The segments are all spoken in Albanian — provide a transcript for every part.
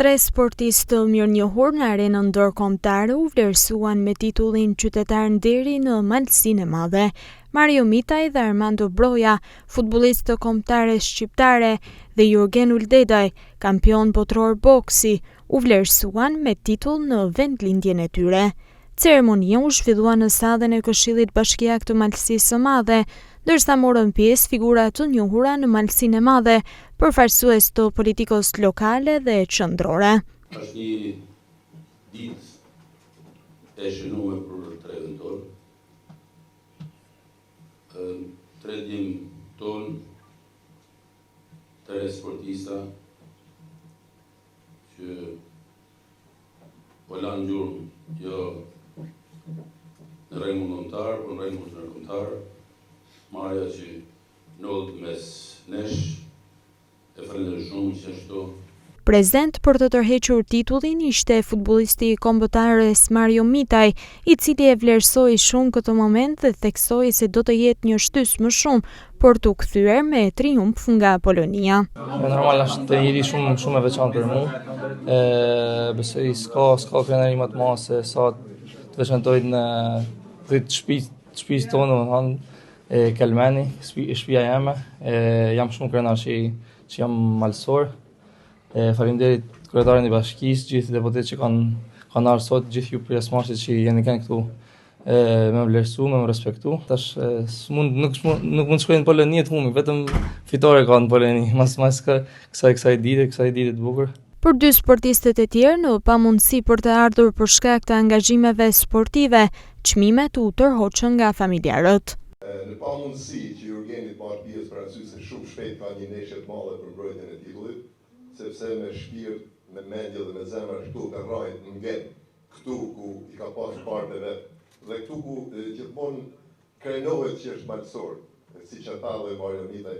Tre sportistë të mirënjohur në arenën ndërkombëtare u vlerësuan me titullin Qytetar Nderi në Malësinë e Madhe. Mario Mitaj dhe Armando Broja, futbollistë të kombëtares shqiptare, dhe Jurgen Uldedaj, kampion botëror boksi, u vlerësuan me titull në vendlindjen e tyre. Ceremonia u zhvillua në sallën e Këshillit Bashkiak të Malësisë së Madhe, ndërsa morën pjesë figura të njohura në Malësinë e Madhe, përfaqësues të politikës lokale dhe qendrore. Është një ditë e shënuar për trevën tonë. Tre djem tonë, tre sportista që Po lanë gjurmë jo në rengun kombëtar, por në rengun ndërkombëtar. Mario që ndodhet mes nesh, e falenderoj shumë që është këtu. Prezent për të tërhequr titullin ishte futbollisti i kombëtares Mario Mitaj, i cili e vlerësoi shumë këtë moment dhe theksoi se do të jetë një shtysë më shumë për t'u kthyer me triumf nga Polonia. Normal është një ditë shumë shumë e veçantë për mua. Ë besoj s'ka s'ka krenari më të madhe se sa të veçantoj në këtë shtëpi, shtëpisë tonë, domethënë e Kelmeni, shtëpia jeme, e jam shumë krenar që që jam malsor. E faleminderit kryetarin e bashkisë, gjithë deputetët që kanë kanë ardhur sot, gjithë ju pjesëmarrësit që jeni kanë këtu e me më vlerësu, me më respektu. Tash s'mund nuk mund nuk mund të shkoj në Poloni të humi, vetëm fitore ka në Poloni, mas mas kësaj kësaj dite, kësaj dite të bukur. Për dy sportistët e tjerë në pamundësi për të ardhur për shkak të angazhimeve sportive, çmimet u tërhoqën nga familjarët. Në pamundësi që Jurgeni të marrë pjesë për arsye se shumë shpejt ka një ndeshje të madhe për mbrojtjen e titullit, sepse me shpirt, me mendje dhe me zemër është këtu me rrajë në Ngen, këtu ku i ka pas parët e vet dhe këtu ku gjithmonë krenohet që është malësor, siç e tha dhe Mario Mitaj,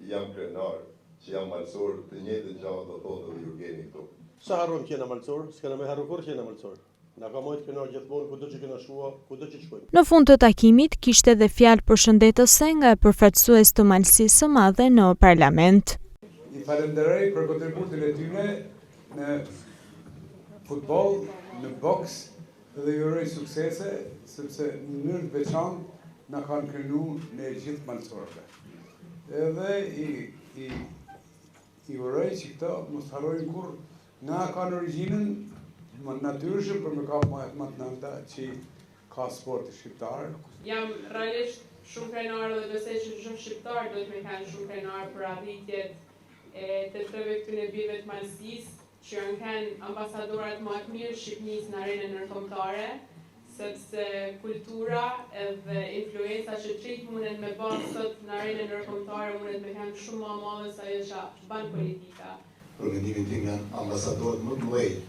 jam krenar që jam malësor, të njëjtën gjë do thotë edhe Jurgeni këtu. S'e harrojmë që jena malësor, s'kena me harru kurrë që jena malësor. Na ka majtë krenar gjithmonë kudo që kena shkua, kudo që të shkojmë. Në fund të takimit kishte dhe fjalë përshëndetëse nga përfaqësues të Malësisë së Madhe në Parlament. I falënderoj për kontributin e tyre në futboll, në boks dhe ju uroj suksese, sepse në mënyrë të veçantë na kanë krenu ne gjithë malësorëve. Edhe i i i uroj që këto mos harrojnë kurrë Nga e kanë origjinën, më natyrshëm për me kap majat më të nalta që ka sporti shqiptar. Jam realisht shumë krenare dhe besoj që çdo shqiptar duhet me kanë shumë krenar për arritjet e të treve këtyne bijve të Malësisë, që janë kanë ambasadorat ma të mirë Shqipnisë në arenën ndërkombëtare, sepse kultura edhe influenca që të rinjtë munden me ba sot në arenën ndërkombëtare mundet me kanë shumë ma madhe se ajo që ban politika. Për mendimin tim janë ambasadorët më të mëdhenj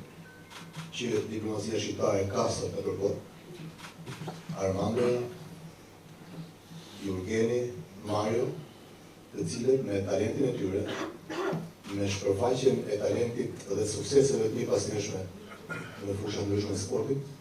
që diplomacia shqiptare ka sot nëpër botë. Armandoja, Jurgeni, Mario, të cilët me talentin e tyre, me shpërfaqjen e talentit dhe sukseseve të njëpasnjëshme në fusha ndryshme të sportit,